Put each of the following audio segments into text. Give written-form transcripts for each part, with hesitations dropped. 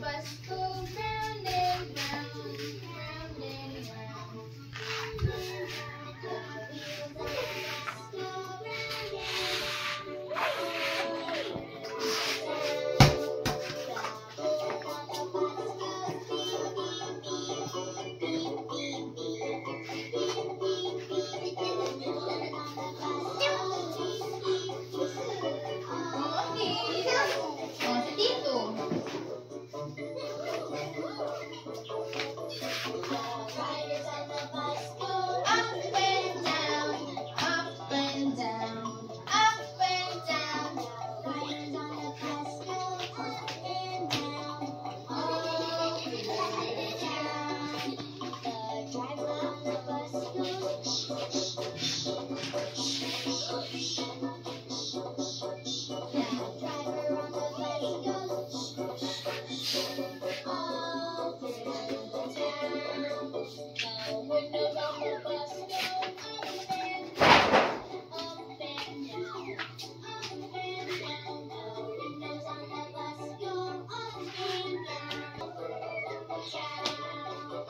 Bus go round and round, round and round. The wheels on the bus go round and round, all through the town. The horn on the bus goes beep, beep, beep, beep, beep, beep, beep, beep, beep. The horn on the bus goes beep, beep, beep, all through the Oh, si Tito. The riders on the bus go Up and down, up and down, up and down. The riders on the bus go up and down, all through the town. The driver on the bus goes shh, shh, shh, shh, shh, shh. The driver on the bus goes shh, shh, shh, all through the town. The windows on the bus go up and down, up and down, up and down. The windows on the bus go up and down through the town.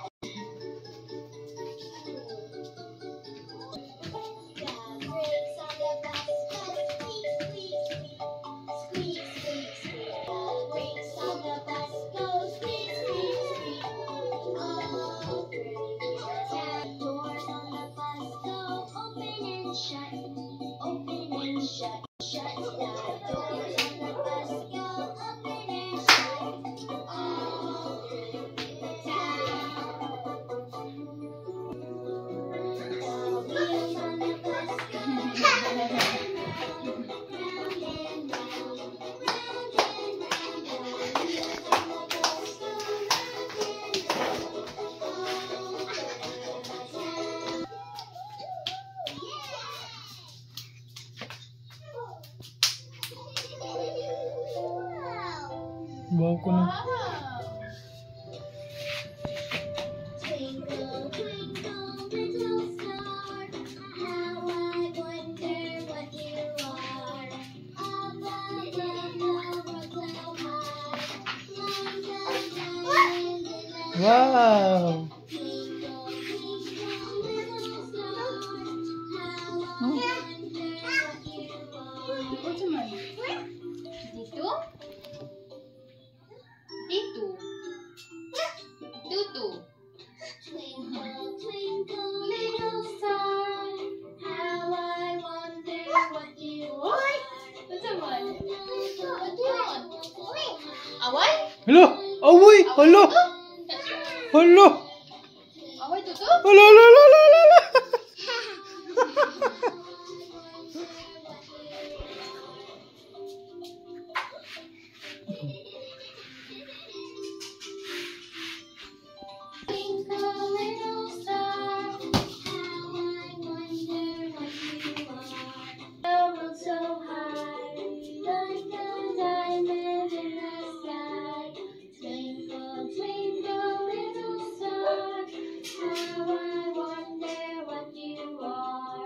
The brakes on the bus go squeak, squeak, squeak, squeak, squeak, squeak. The brakes on the bus go squeak, squeak, squeak, all through the town. Doors on the bus go open and shut, open and shut, shut. The doors on the bus go open and shut, all through the town. The wheels on the bus go round and round, round and round, round and round. The wheels on the bus go round and round, all through the town. Yeah! Wow! Wow ko na. Wow. Twinkle, twinkle, little star, how I wonder what you are. Up above the world so high, like a diamond in the Wow! Twinkle, twinkle, little star, how I wonder what you are. Unsa man? Dito? Dito. Tutu. Twinkle, twinkle, little star, how I wonder what you are. Unsa man? Away? Hala! Away! Hala! Hala! Away, Tutu? Hala, hala, hala, hala, hala! Twinkle, little star, how I wonder what you are. The world so high, like a diamond in the sky. Twinkle, twinkle, little star, how I wonder what you are.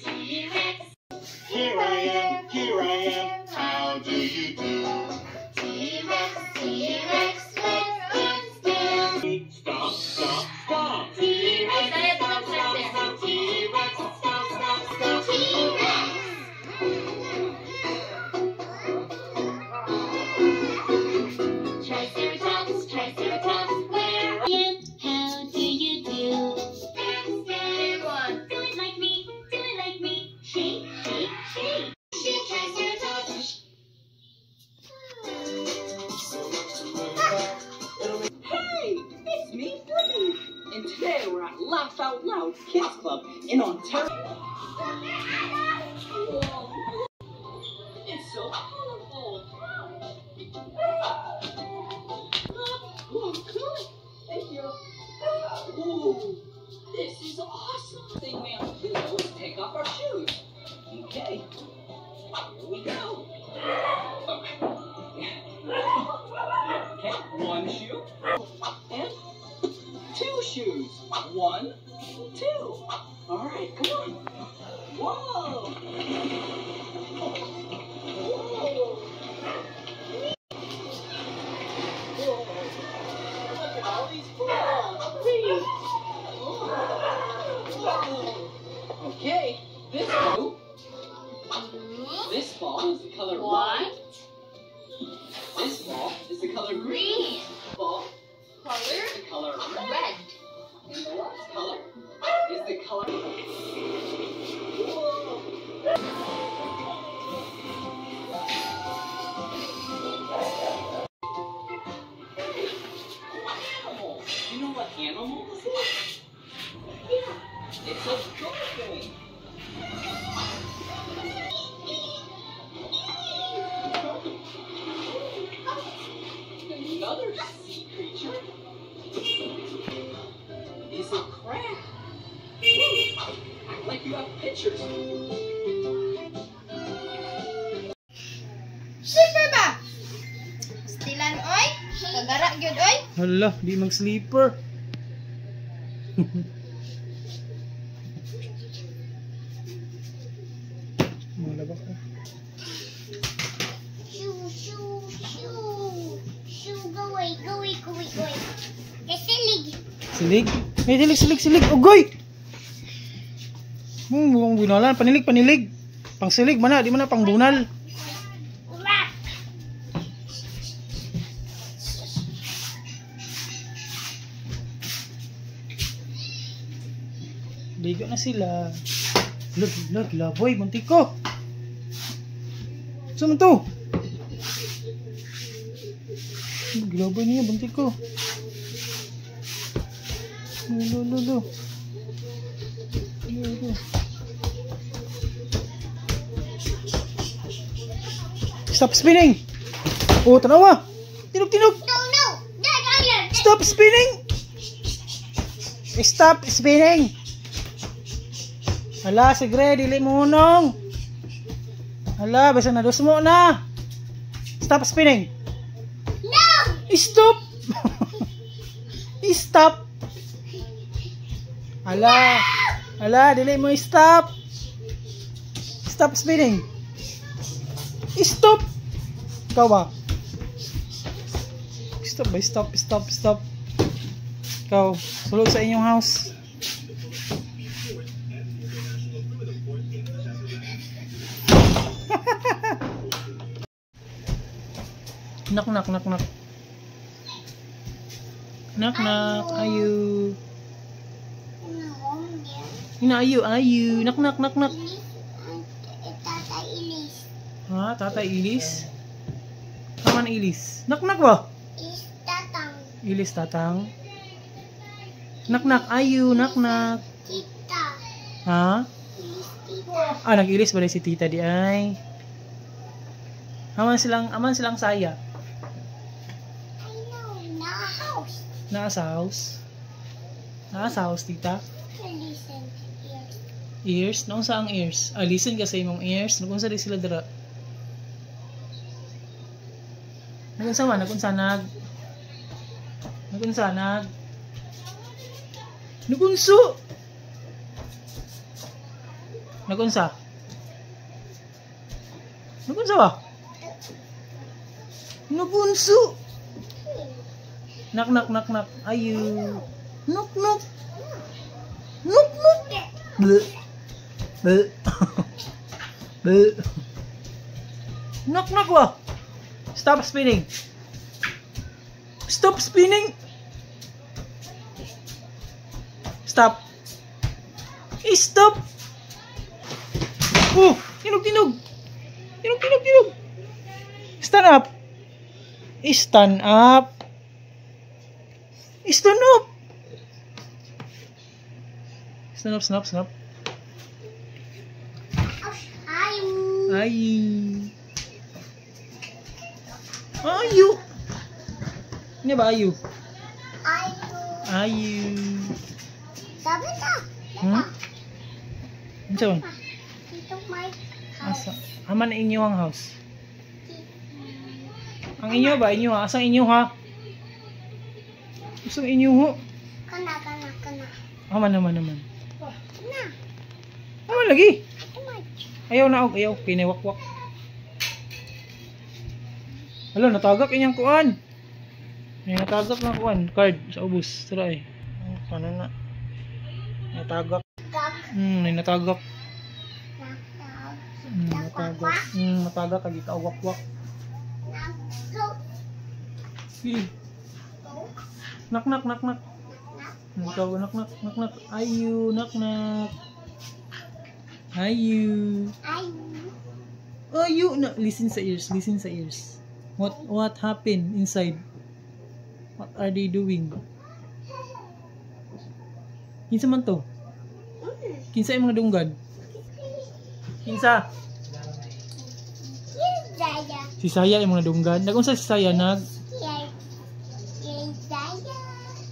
T-Rex, Here I am, how do you do? T-Rex, T-Rex, let's dance. Stop, stop, stop. T-Rex, Stop, stop, stop. T-Rex, stop, stop, stop. T-Rex. Triceratops, Triceratops, where are you? How do you do? Dance, dance. Do it like me, do it like me. Shake, shake, shake. Shake, Triceratops. Hey, it's me, Blippi! And today we're at Laugh Out Loud Kids Club in Ontario. Whoa. It's so colorful. Whoa, come on. Thank you. Ooh, this is awesome. Thing we have to do is take off our shoes. Okay, here we go. Okay, one shoe. And two shoes. 1, 2. All right, come on. Whoa. Whoa. Whoa. Look at all these balls. Whoa. Okay, this blue. Blue, This ball is the color white. white, This ball is the color green. green, Ball color, is the color red. red. And the last color is the color. Whoa. Animal. You know what animal this is? Yeah, it's a dolphin. Another sea creature is a crab. Act like you have pictures. Slipper ba? Stilan oy? Kagara gyud oy? Hala, di mag-sleeper. Mga ka. Shoo, shoo, shoo. Shoo, go away, go away, go away, go away. Kasilig. Silig? Ay, silig, silig, silig. Ugoy! Buong bunalan. Panilig, panilig. Pangsilig man na, di man na pangbunal. Rap. Ligo na sila. Lag, lag, laboy, muntik ko. Saan man to? Gilaboy niya, buntik ko. Lo, lo, lo. Lo, lo. Stop spinning! Oh, tanawa! Tinog, tinog! No, no. No, no, no. Stop spinning! Stop spinning! Hala, sigre, dili mo hunong. Hala, basta nadus mo na. Stop spinning. No! Stop! Stop! Hala, hala, dili mo stop. Stop spinning. Stop! Ikaw ba? Stop ba? Stop, stop, stop. Ikaw, sulod sa inyong house. Knock, knock, knock, knock. Knock, knock. Ayu. Ina, ayu, ayu. Knock, knock, knock, knock. Ilis. Tatay Ilis. Ha? Tatay Ilis? Kaman Ilis? Knock, knock ba? Ilis tatang. Ilis tatang. Knock, knock. Ayu, knock, knock. Tita. Ha? Ilis tita. Ah, nag-ilis ba si tita di ay? Aman silang saya. I know. Na house. Naa sa house. Naa sa house, tita. Listen. Ears. Ears? Noong sa ang ears? Ah, listen ka sa imong ears. Nagunsa di sila dira? Nagunsa man? Nagunsa nag? Nagunsa nag. Nagunso. Nagunsa. Nagunsa ba? Nagunso. Knock knock knock knock. Ayu. Knock knock. Knock knock. Bleh. Bleh. Bleh. Knock knock ba? Stop spinning. Stop spinning. Stop. Stop. Oh, tinog tinog. Tinog tinog tinog. Stand up. Stand up. Stand up. Stand up, snap, snap. Ayu. Ayu. Ayu. Ano ba ayu? Ayu. Ayu. Sabi na. Hmm? Ano man? Dito may house. Asa? Aman na inyo ang house. Ang inyo ba? Inyo ha? Asang inyo ha? Asang inyo ho? Kana, kana, kana. Aman naman naman. Na. Aman lagi. Ito may. Ayaw na og ayaw. Kiniwakwak. Hala, natagak inyang kuan. May natagak na kuan. Card sa ubos. Tara eh. Oh, paano na? Natagak. Gag. May natagak. Na. Natagak. Natagak. Kagi kawakwak. Na. Go. Sige. Go. Knock knock knock knock. Na. Ikaw, knock knock knock knock. Ayu, knock knock. Ayu. Ayu. Ayu na. Listen sa ears, listen sa ears. What happened inside? What are they doing? Kinsa man to? Kinsa yung mga dunggan? Kinsa? Zaya. Si Saya yung mga dunggan. Nagunsa si Saya nag? Zaya.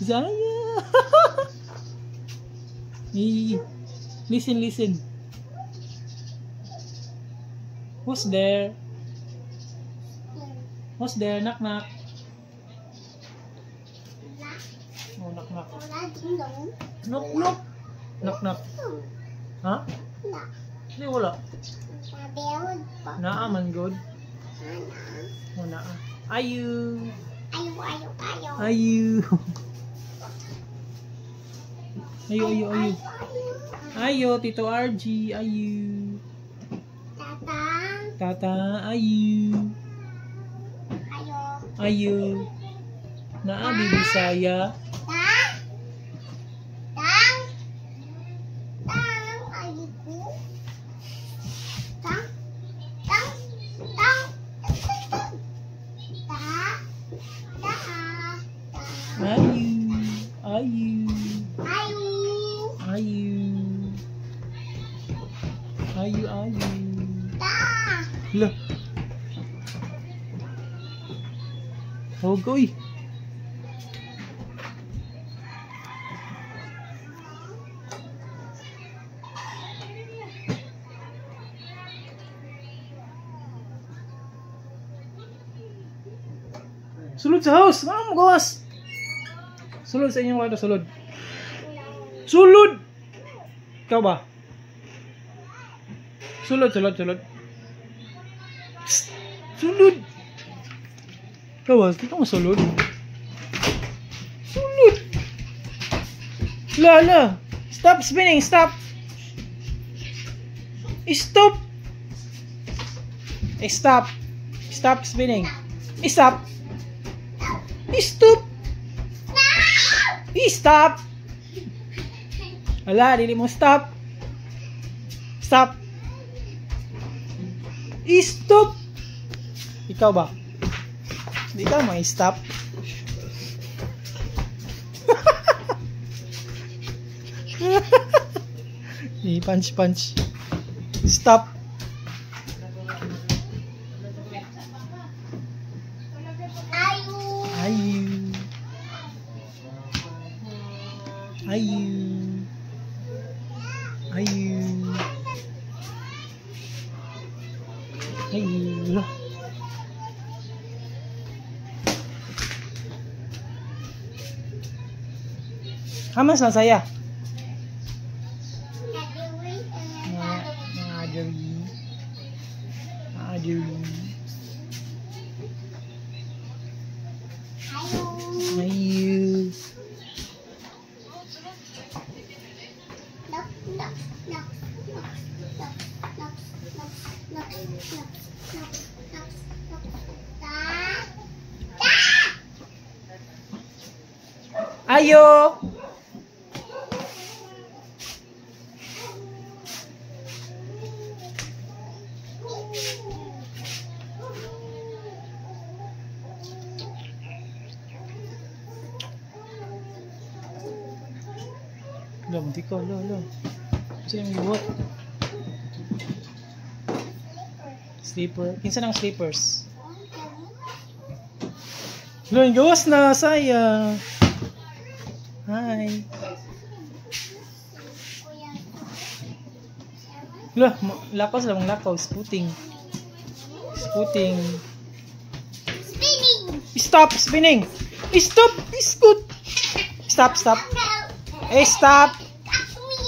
Saya. Eh, listen, listen. Who's there? Who's there? Knock knock. Oh, knock knock. Knock knock. Knock knock. Ha? Hindi wala. Naa man good. Oh, naa. Ayu. Ayu, ayu, ayu. Ayu. Ayu, ayu, ayu. Ayo, Tito RG. Ayu. Tatang. Tata, ayu. Ayo. Ayu. Naa, Bibi Saya. Tang. Tang. Tang. Ayu ko. Tang. Tang. Tang. Tang. Tang. Ta. Ta. Ta. Ayu. Ayu. Ayu. Ayu. Ayu, ayu. Ta. Lah. Tawag ko, uy. Sulod sa house! Ano mo gawas? Sulod sa inyong kwarto, sulod. Sulod! Ikaw ba? Sulod, sulod, sulod. Psst! Sulod! Ikaw ba? Di ka masulod? Sulod! Lala! Stop spinning! Stop! Stop! Stop! Stop spinning! Stop! Stop! Stop! Wala, dili mo stop. Stop. Stop. Ikaw ba? Hindi ka may stop. Punch, punch. Stop. Ayu. Ayu. Ayu. Ayu. Ayu. Hamas lang saya. Ayu. Ayo. Lo, muntik ko, lo, lo. Sino yung gibuhat? Sleeper. Kinsa nang sleepers? Lo, yung gawas na, saya. Hi. Lo, lakaw sila mong lakaw. Spooting. Spooting. Spinning! Stop spinning! Stop! Scoot! Stop, stop. Hey, stop! Touch me!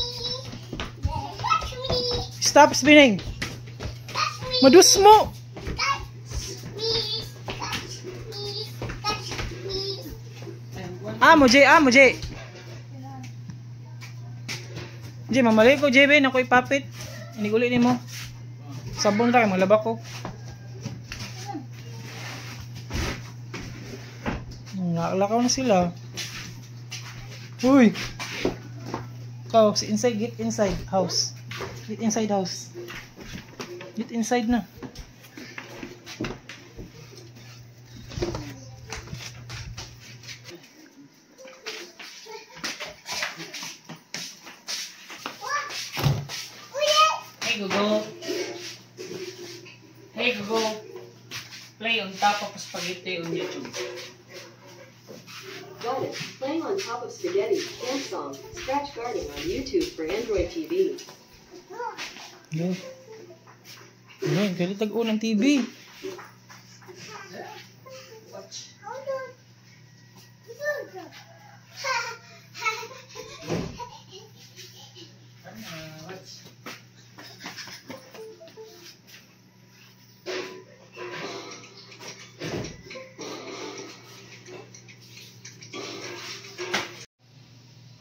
Touch me! Stop spinning! Touch me! Madus mo! Touch me! Touch me! Touch me! Amo, Jay! Amo, Jay! Jay, mamali ko, Jay, ben. Ako ipapit. Iniguli ni mo. Sabon tayo, malaba ko. Nakalakaw na sila. Uy! Ikaw, inside, get inside house. Get inside house. Get inside na. Hey Google. Hey Google. Play on top of spaghetti on YouTube. Got it. Playing on top of spaghetti, dance song, Scratch Garden on YouTube for Android TV. Yo. Ano, galit tag-on ng TV. Hold on.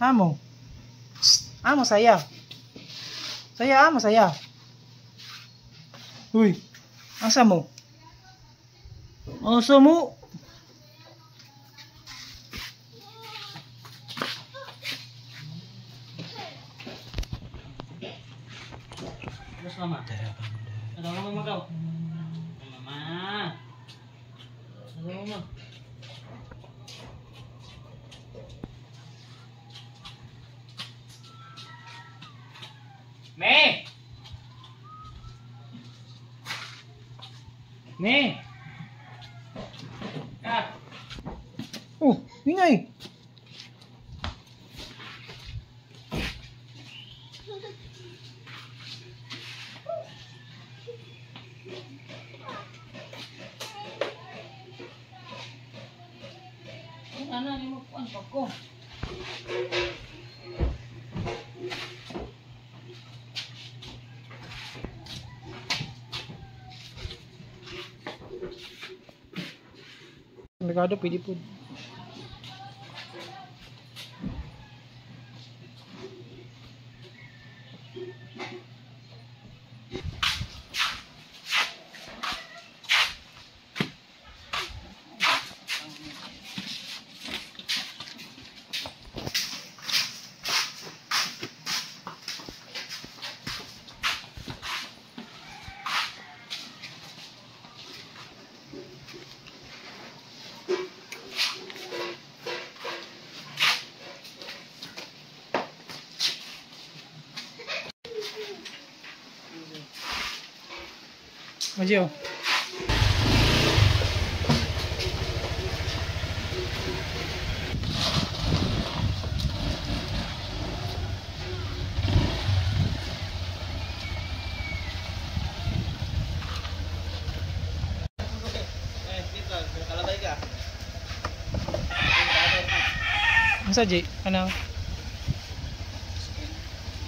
Amo. Psst, amo saya. Saya amo saya. Uy. Asa mo? Asa mo? Terus mama. Ano mama kau? Mama. Ano mama? Me. Me. Ah. Oh, ingay. Ano ni mo kuan pa ko? Merkado pwede po. Maji oh. Unsa Jay? Ano?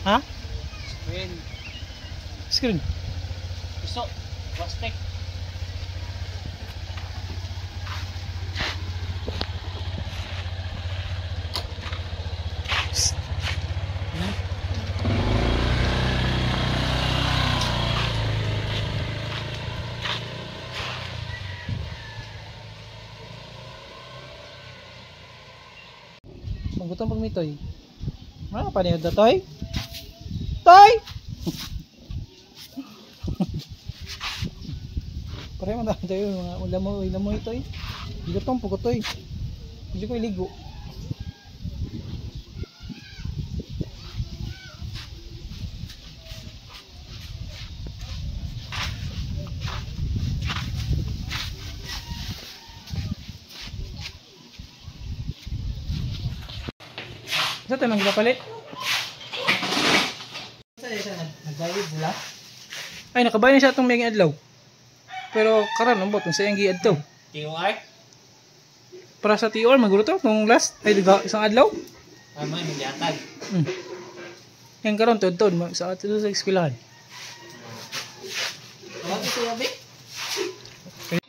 Ha? Screen. Screen. Iso. Plastic. Magutong pag may toy. Mga pa niyo toy? Toy! Pareho man tayo mga ulamoy, ulamoy toy. Gutong po ko toy. Hindi ko iligo. Sa tayo nang palit? Nagbayad sila? Ay, nakabayan na siya itong may adlaw. Pero karon ang bot, sa iyang giadto. TOR? Para sa TOR, magulo to, nung last, ay, diba, isang adlaw. Tama, may gihatag. Yan karon tuod-tuod, sa ato sa eskwelahan. Tawag siya, be?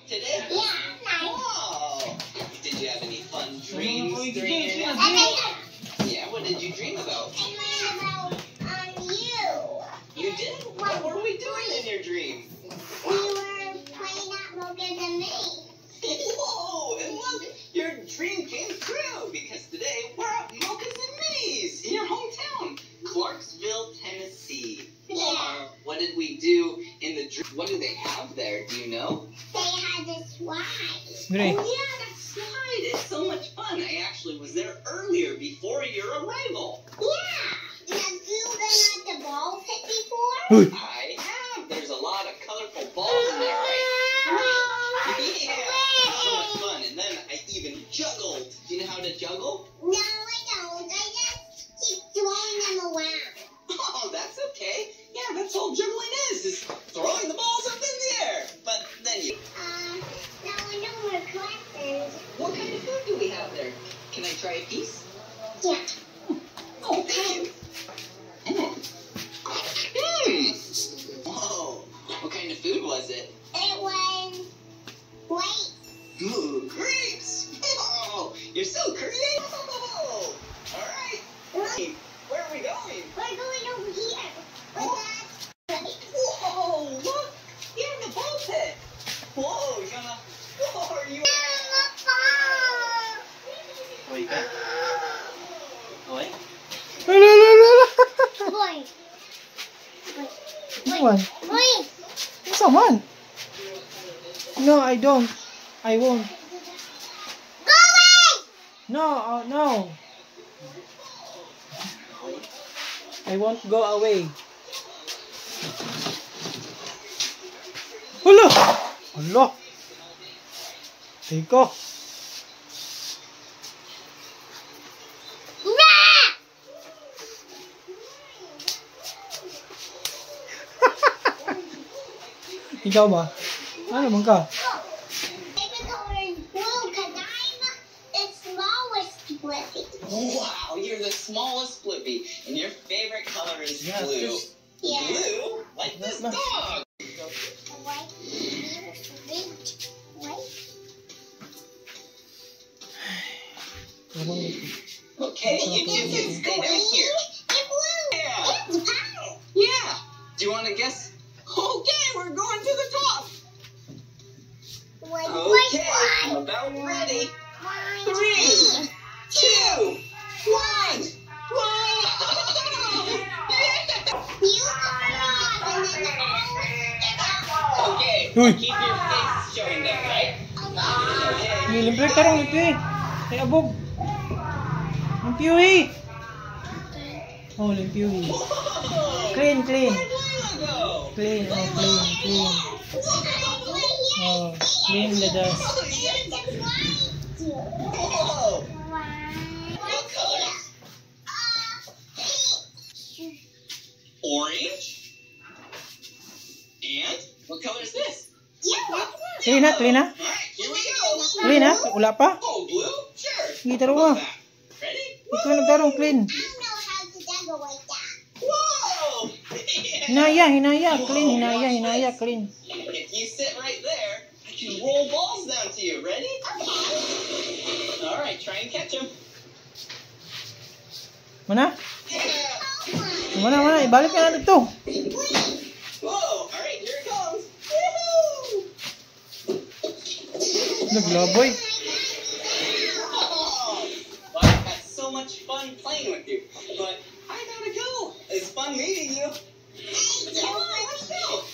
Today? Whoa! Did you have any fun dreams during your nap? Yeah, what did you dream about? I dream about you. You did? What were we doing in your dream? We were playing at Mocha's and me. Whoa! And look, your dream came true because today we're at Mocha's and May's in your hometown, Clarksville, Tennessee. Yeah. What did we do in the dream? What do they have there? Do you know? They had this slide. Gre. Oh yeah, that slide! It's so much fun. I actually was there earlier before your arrival. Yeah. Have you been at the ball pit before? Uy! I have. There's a lot of colorful balls in there, right? Yeah, so much fun. And then I even juggled. Do you know how to juggle? No, I don't. I just keep throwing them around. Oh, that's okay. Yeah, that's all juggling is throwing the balls up in the air. But then you. Now no more questions. What kind of food do we have there? Can I try a piece? Yeah. Oh, thank you. Mm. Mm. Whoa. What kind of food was it? It was white. Ooh, grapes! Whoa, you're so creative! All right. Where are we going? We're going over here. With that. Whoa, look! You're in the ball pit! Whoa, Jana. Whoa, are you? Uy ka? Uy? Ala, ala, ala, ala. Boy. Ano man? Boy. Unsa man? No, I don't. I won't. Go away! No, no. I won't go away. Hala! Hala! Teka. Rah! Ikaw ba? Ano man ka? Favorite color is blue because I'm the smallest Blippi. Wow, you're the smallest Blippi, and your favorite color is Yeah, blue. just- Yeah. Blue? Like this dog! White, blue, white. Okay, you two can stay down here. And blue. Yeah. It's power. Yeah! Do you want to guess? Okay, we're going to the top! White, white, Okay, I'm white. about ready. One, 3, 2, 1! Whoa! Yeah! You go up and then I'll get out. Okay, Uy. keep your face showing them, right? Okay. Limpyo tarong limpyo eh. Ay abog. Limpyo eh. Oh, limpyo eh. Whoa! Clean, clean. Where'd Lila go? Clean, oh, clean, clean. Oh, clean the dust. Oh, yeah. Whoa! What colors? Orange. And what color is this? Clean na, clean na. All right, here we go. Clean na, wala pa. Oh, blue? Sure. Hindi tarong ah. Ready? Ikaw nagtarong clean. I don't know how to juggle like that. Whoa! Hinaya, hinaya, clean, hinaya, hinaya, clean. If you sit right there, I can roll balls down to you. Ready? All right, try and catch them. Mana? Yeah. Mana, mana, ibalik na natin to. Whoa! All right, here it comes. Woohoo! Naglaboy. Oh, well, I've had so much fun playing with you, but I gotta go. It's fun meeting you. Come on, let's go.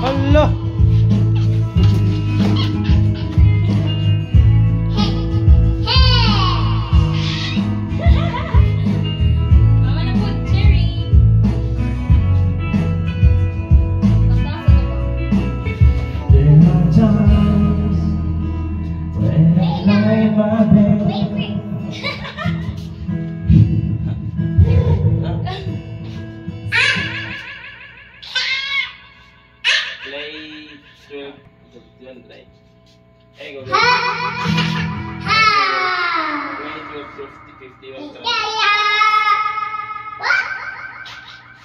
Hala! Mama na po, cherry. Pagkasa na ba? There are times when I lie in my bed. Wait. Play 12, 12, right? Hey, go. Play 12, 50, 51, try.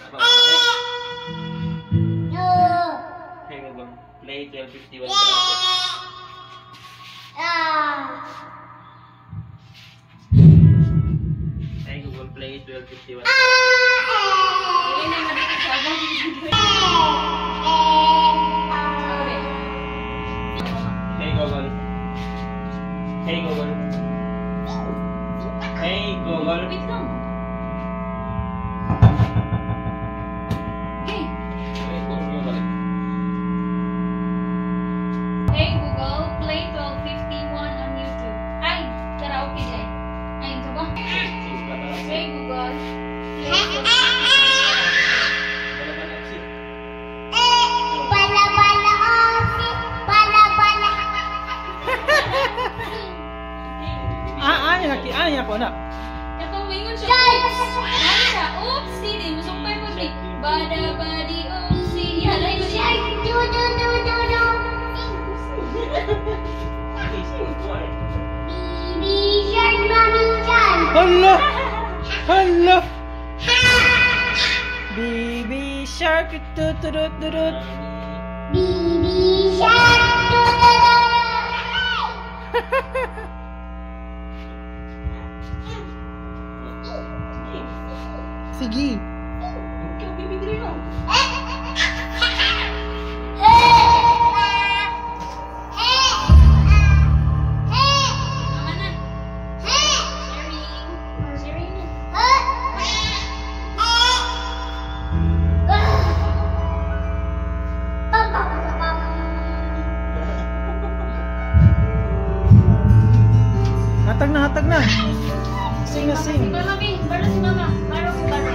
Tama, okay. Hey, go. Play 12, 51, try. Hey, Google, play 12, 51. Hindi na madikit sa abang. Ako rin. Hey, Google. Hey, Google. Hey, Google. Wait lang. Okay. Hey, Google. Hey Google, play 1251 on YouTube. Ay, karaoke day. Ay, ito ba? Hey Google, play 1251. Bala bala osi, bala bala. Ah, ah, niya, ah, niya ko na. Katong mingon siya. Ano siya? Oopsie, di mo sumpay mo ni. Bada badi oopsie. Halay mo siya. Do do do do do. Baby shark, mommy shark. Hala! Hala! Baby shark, tuturut turut. Baby shark, do do do. Sige. Ikaw, baby girl. Mama na. Sharing. Sharing na. Hatag na, hatag na. Sing na, Si sing. Mama, bi. Baro si Mama. Baro ko, baro.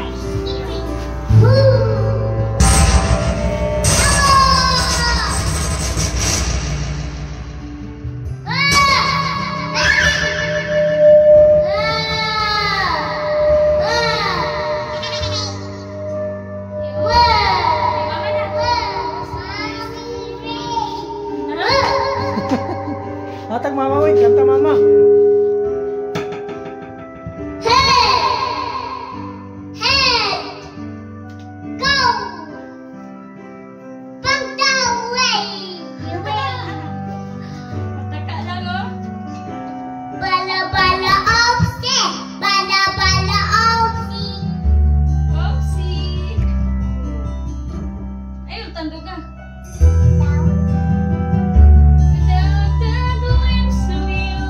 Mama na. Hatag mama, wait. Kanta mama. Head, go, bump the way, way. Pataka lang, oh. Bala bala oopsie, bala bala oopsie. Oopsie. Ay, tando ka. Without the glimpse of you.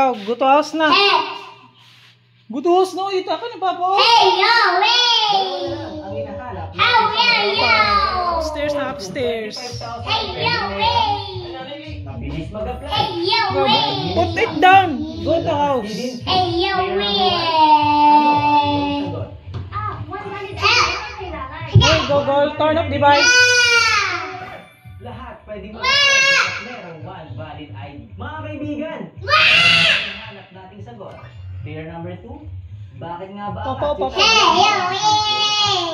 ka. Go to house na. Go to house na. Ita ka ni Papa. Oh. Hey, yo, hey! Ang hinahanap na How yo, yo! Upstairs na, upstairs. Hey, yo, hey! Mabilis mag-apply. Hey, yo, hey! Put it down. Go to house. Hey, yo, Ano hey! ang sagot? Hey, go, go. Turn off device. Lahat pwede mag-apply basta merong one valid ID. Mga kaibigan, ang hinahanap nating sagot. Pair number 2, bakit nga ba ang Papa, ating papa. Hey, yo, hey!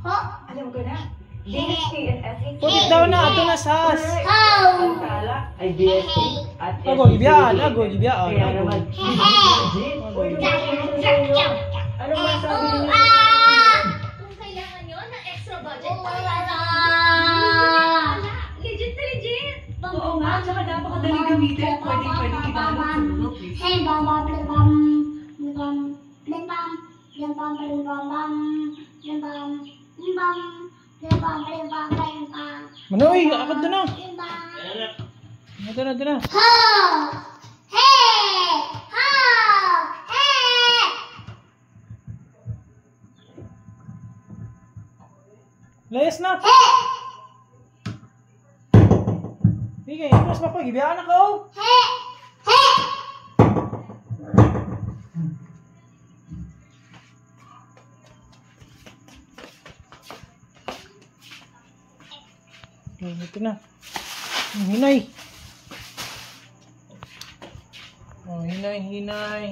Ho! Alam ko na. DST and SEC. Put it down na. Ato na sa house. Ho! Ang tala ay DST at Ago, SEC. gibiyaan. Ago, gibiyaan. Kaya Ago. naman, legit. Uy, congratulations sa inyo. Ano masabi ninyo? Kung kailangan nyo ng extra budget, legit na legit! Oo nga, tsaka napakadali gamitin. Pwedeng pwedeng i-download sa Google Play. Hey, bam, bam, bam, bam, bam, bam, bam, bam, bam, bam, bam, bam, bam, bam, bam, bam, bam, bam, Manoy, akad na. bam, bam. Ato na, ato na. Ho! Hey! Ho! Hey! Layas na. Sige, ipos pa pa. Gibiyaan na ka, oh. Hey! Hey! Oh, ito na. Ang hinay. Oh, hinay, hinay.